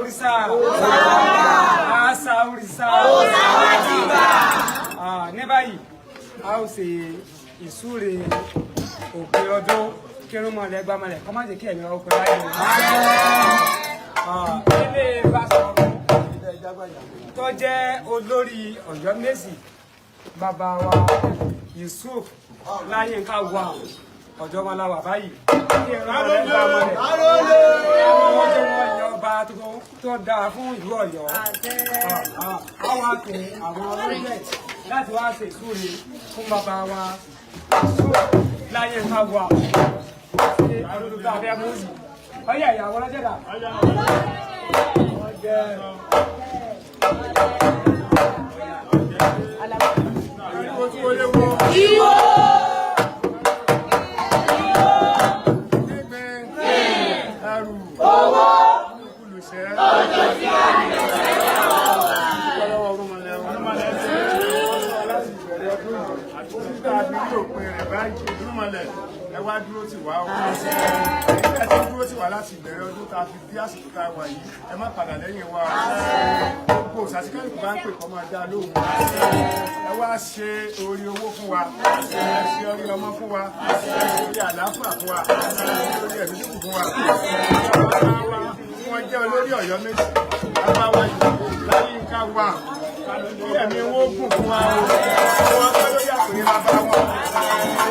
Òrìṣà, àṣà òrìṣà. Ní báyìí, a ó ṣe ìsúre òpin ọdún kí irúnmọlẹ̀ gbámọlẹ̀ kọ́ má jẹ́ kí ẹ̀mí ọkọ̀ láyé. Ilé Basọ̀run tó jẹ́ olórí Ọ̀yọ́mèsì, bàbá wa Yusuf Láyínká wà ọ̀dọ́ wọn la wà báyìí. Kí irúnmọlẹ̀ gbámọlẹ̀ àwọn ọjọ́ wọn yan ọba tó dáa fún ìlú Ọ̀yọ́. Àwọn àpè àwọn ọlọ́jẹ̀ láti wá ṣe ìsúre fún bàbá wa Yusuf Láyínká wà ṣe ọdún tó abẹ́ mú yìí. Ọyẹ ìyàwó ọlọ́jẹ̀ dà. Ẹ wá dúró tì wá o. Ẹ ti dúró tì wá láti ìbẹ̀rẹ̀ ọdún tá a fi bí àsìkò tá a wà yìí. Ẹ má padà lẹ́yìn wa o. Gbogbo sàtìkẹ́lù bá ń pè kọ́ máa dá lóhùn. Ẹ wá ṣe orí owó fún wa. Ẹ ṣe orí ọmọ fún wa. Ẹ ṣe orí àlàáfíà fún wa. Ẹ ṣe orí ẹ̀mí dídùn fún wa. Bàbá wa tí wọ́n jẹ́ olórí Ọ̀yọ́mèsì. Bàbá wa yìí Láyínká wà. Kí ẹ̀mí wọn gùn fún wa o. Wọ́n pẹ́ lórí àpèrè bàbá wọn.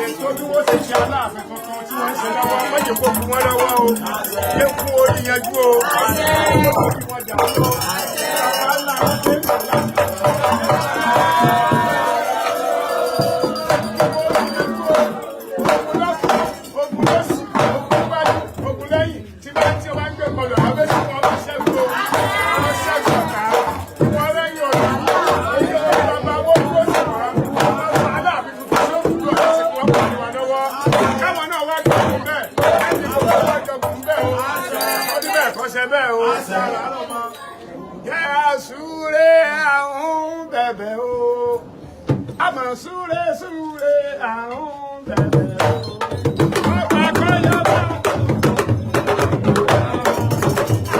Ètò bí wọ́n ṣe ṣe aláàfin tuntun tí wọ́n ń ṣe lọ́wọ́, wọ́n jẹ́ kó fún wọn lọ́wọ́ o. Yé kú orí yanjú o. Yé kó fi wọn dà o. Bàbá ńlá wọn ṣe ń bọ̀ láti. Ogun lọ́sì, ogun wájú, ogun lẹ́yìn, tí bá tí ó bá ń gbé kọlù àwọn méjì wọn bá ṣẹ́gun o. Wọ́n ṣẹ́gun ọ̀tá, wọ́n rẹ́yìn ọ̀tá. Èyí ò bàbá wọn dúró sí wọn. Wọ́n aláàfin tuntun tí ó kúrò ọ̀sẹ̀ tí wọ́n kọ̀ ní wa lọ́wọ́. Káwọn náà wá jọgùn bẹ́ẹ̀. Ẹni kò wá jọgùn bẹ́ẹ̀ o. Ọdún bẹ́ẹ̀ kọ́ ṣe bẹ́ẹ̀ o. Jẹ́ àsúré àwọn bẹ̀bẹ̀ o. Àmọ̀ súré súré àwọn bẹ̀bẹ̀ o. Ọba kọ́yọ́bá.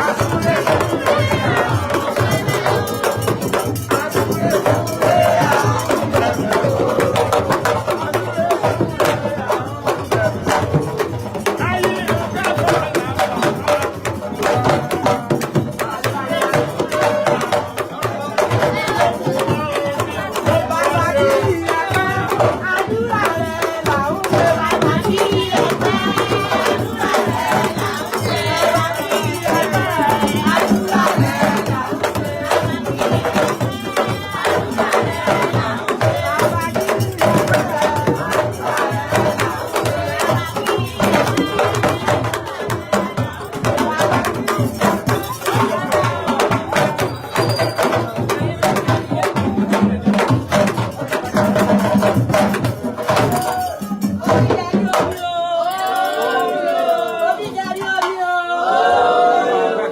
Àsúré súré àsúré súré àwọn bẹ̀bẹ̀ o. Àsúré súré àwọn bẹ̀bẹ̀ o. Ayé ọ̀gá bọ̀ làbà.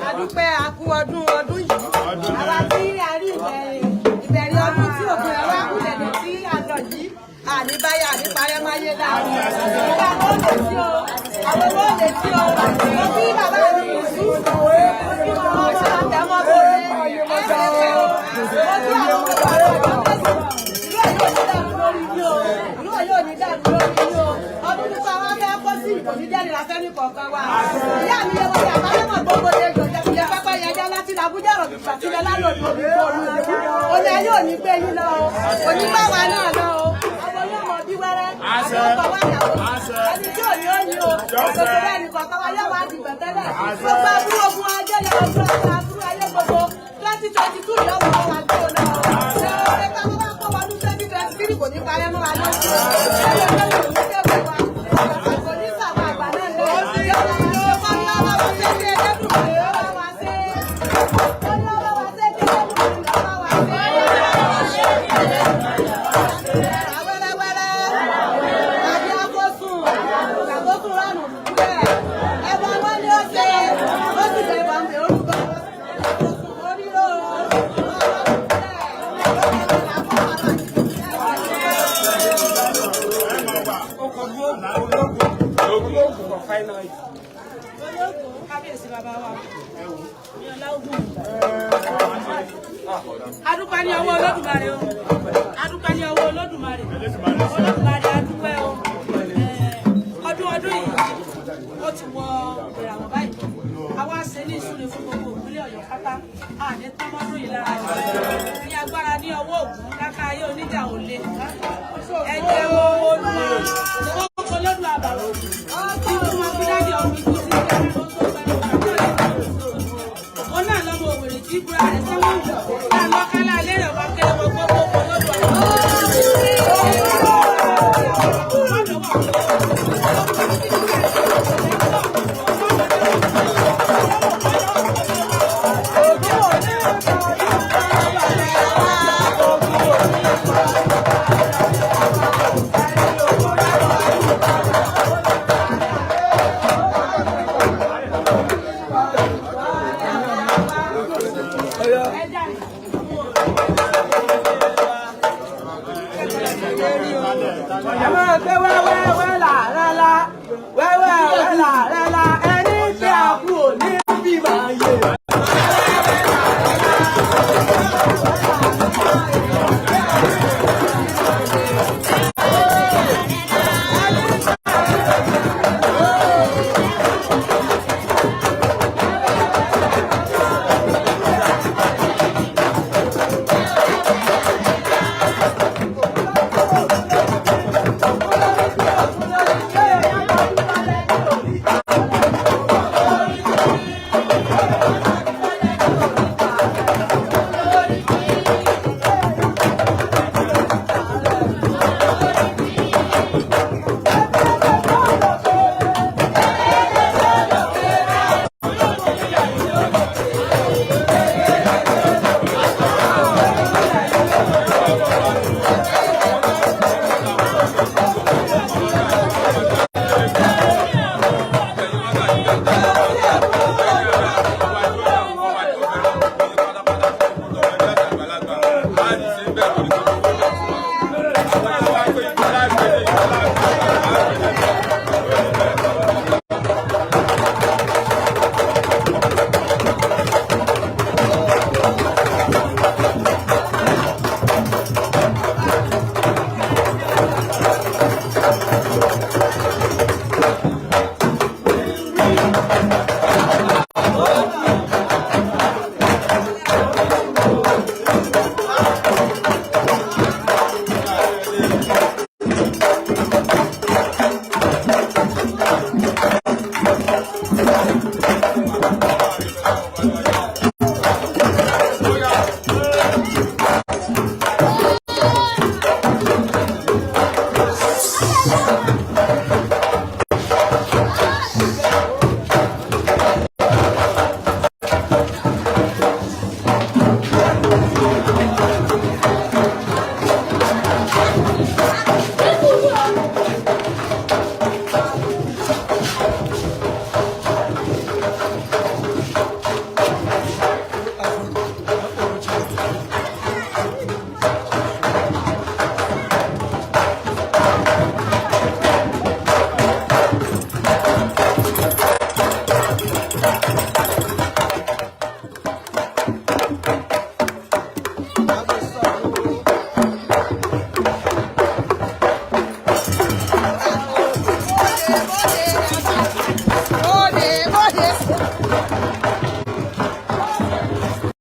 Adúpẹ́ akú ọdún ọdún yìí. Àwa tí a rí ìbẹ̀rẹ̀ ọdún tí òkú ẹ̀ wá kúlẹ̀ ní tí a lọ yìí. Àníbáyà àníparẹ́ máyé láàrú. Bàbá wọn lè tí o, àwọn wọn lè tí o. Mo kí bàbá mi Yusuf, mo kí màmá ọmọ àtẹmọ́ tó lé. Ẹ ṣe pé o, mo kí àwọn ọmọ bàbá ọmọ tẹ̀sán. Ìlú Ọ̀yọ́ ò ní dàrú lórí yín o. Ìlú Ọ̀yọ́ ò ní dàrú lórí yín o. Ọdún tuntun àwọn afẹ́ kó sí ìkò ní jẹ́rìí la fẹ́ ní kọ̀ọ̀kan wa. Ìyá mi yẹ wọ́n ti àbámọ̀ gbogbo lè jọ jẹ́ pápá yẹn jẹ́ láti Àbújá ọ̀rọ̀ gbígbà sílẹ̀ lálòdì omi bọ́ọ̀lù. Olè ayé ò ní gbé yín lọ o. Òní bá wa náà lọ o. Ọmọ yóò mọ bí wẹ́rẹ́. Àti ọkọ̀ wá yàwó. Ẹni tí ò ní ó ní o. Gbogbo bẹ́ẹ̀ ni kọ̀ọ̀kan wa yóò wá di pẹ̀tẹ́lẹ̀. Gbogbo aburú ogun ajé yọ ọdún ọdún aburú ayé gbogbo 2022 yóò wọ́n wá gbé o lọ. Ṣé oore káwọn wá kó wọnú 2023 kò ní parẹ́ mọ́ wa lójú. Ẹyẹ lórí òní kẹ́kọ̀ọ́ wa. Kò ní sàwọn àgbà náà lọ. Yóò wá ṣe kọ́ ní ọlọ́wọ́ ṣe kí Ẹlẹ́dùmarè ó bá wa ṣe. Ó ní ọlọ́wọ́ ṣe kí Ẹlẹ́dùmarè ó bá wa ṣe. Àwẹ́rẹ́wẹ́rẹ́, àbí akósùn, àkósùn ránù kúrẹ́. Ẹ̀bọ̀n wọn ni ó ṣe, ó sì lè bọ̀ mí orúkọ. Akósùn orírò, Ọkọ̀ ológun ológun kọ̀ fáínà yìí. Kábíyèsí bàbá wa ní ọlá ogun. Adúpẹ́ ní ọwọ́ Olódùmarè o. Adúpẹ́ ní ọwọ́ Olódùmarè. Olódùmarè adúpẹ́ o. Ọdún ọdún yìí ó ti wọ ìràwọ̀ báyìí. Àwa ṣe ní ìsúre fún gbogbo ìpínlẹ̀ Ọ̀yọ́ pátá. Àní tọ́mọ́dún yìí lára wa. Ní agbára ní ọwọ́ Ògún káká ayé oníjà ò le. Ẹ̀jẹ̀ olúwa kókó lọ́dún àbàwọ̀. Ikú máa fi dájú ọmọ ikú sí ìgbà tó tó bẹ̀rẹ̀. Ó náà lọ́mọ òwèrè tí búra rẹ̀ sẹ́wọ̀n wù. Náà lọ́kálá lérè ọba kẹlẹ́ wọ gbogbo lọ́dún àbàwọ̀. Ẹ máa gbé wẹ́wẹ́wẹ́ làrá la wẹ́wẹ́.